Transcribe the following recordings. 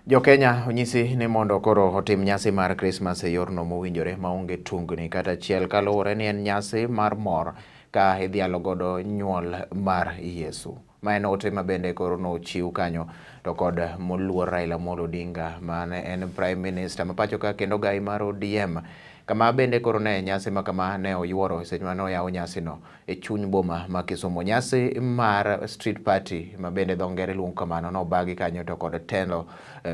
Jo-Kenya onyisi ni mondo koro otim nyasi mar Krismas e yorno mowinjore maonge tungni kata achiel kaluwore ni en nyasi mar mor ka idhialo godo nyuol mar Yesu. Ma en ote ma bende koro nochiw kanyo to kod moluor Raila Amolo Odinga mane en Prime Minister ma pacho ka kendo gai mar ODM kama bende koro ne nyasi ma kama ne oyuoro seche mane oyaw nyasino e chuny boma ma Kisumu. Nyasi mar street party ma bende dho ngere luongo kamano nobagi kanyo to kod telo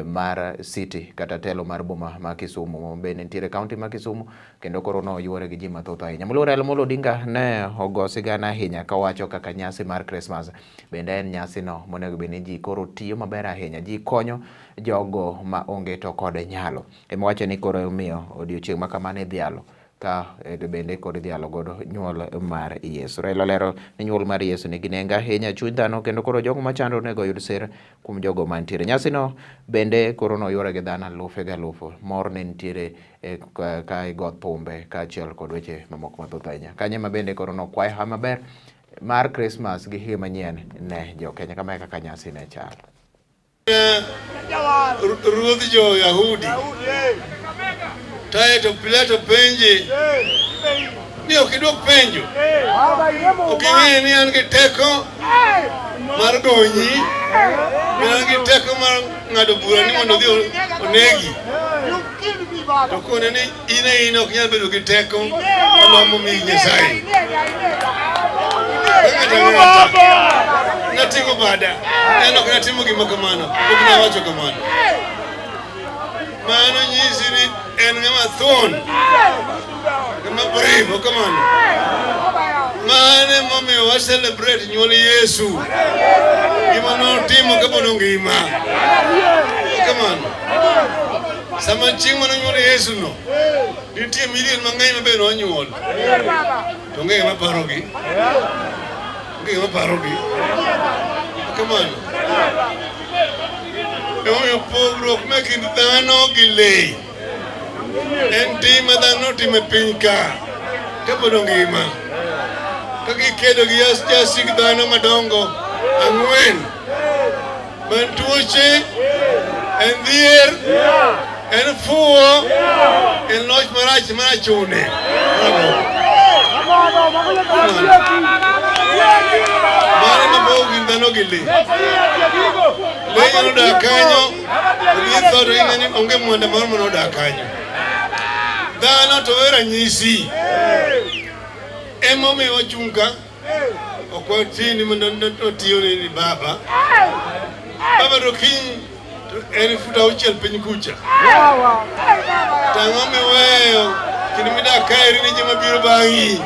mar city kata telo mar boma ma Kisumu ma bende nitiere county ma Kisumu kendo koro noyuore gi ji mathoth ahinya. Moluor Raila Amolo Odinga ne ogo sigana ahinya kawacho kaka nyasi mar Christmas bende en nyasino monego bed ni ji koro tiyo maber ahinya, ji konyo jogo ma onge to kod nyalo. Ema wacho ni koro omiyo odiochieng' ma kamano idhialo ka bende kod idhialo godo nyuol mar Yesu. Raila olero ni nyuol mar Yesu nigi nengo ahinya e chuny dhano kendo koro jogo machando onego oyud sir kuom jogo mantiere. Nyasino bende koro noyuore gi dhano alufe gi alufu. Mor ne nitiere ka igo thumbe kaachiel kod weche mamoko mathoth ahinya. Kanyo ema bende koro nokwayo hawi maber mar Krismas gi higa manyien ne jo Kenya. Kama e kaka nyasi ne chal. Ruodh jo-Yahudi. Kae to Pilato penje ni ok idwok penjo, ok ing'eyo ni an gi teko mar gonyi, an gi teko mar ng'ado bura ni mondo odhi onegi. To kone ni in e in ok nyal bedo gi teko malomo mi Nyasaye. Nating'o bada, en ok natimo gima kamano, ok nawacho kamano. Mano nyisi ni en ng'ama thuon, ng'ama brave, ok kamano. Mano emomiyo wa celebrate nyuol Yesu, gima notimo kapod ongima. Ok kamano. Sama chieng' mane onyuol Yesu no, nitie milion mang'eny ma be nonyuol. To onge ng'ama parogi. Onge ng'ama parogi. Kamano. Emomiyo pogruok me kind dhano gi le en tim ma dhano otimo e piny ka kapod ongima. Ka gikedo gi jasik dhano madongo ang'wen en tuoche, en dhier, en fuwo, en loch marach mar achune. Mano ema pogo kind dhano gi le. Le nyalo dak kanyo, to githo to ing'e ni onge mwanda moro mane odak kanyo. Dhano to we ranyisi. Emomiyo wachung' ka Ok wati ni mondo otiyo ni baba. Baba to kiny to en fut auchiel piny kucha. To ang'o miweyo kendo midak kaeri ni joma biro bang'i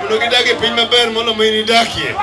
mondo gidag e piny maber molo ma in idakie.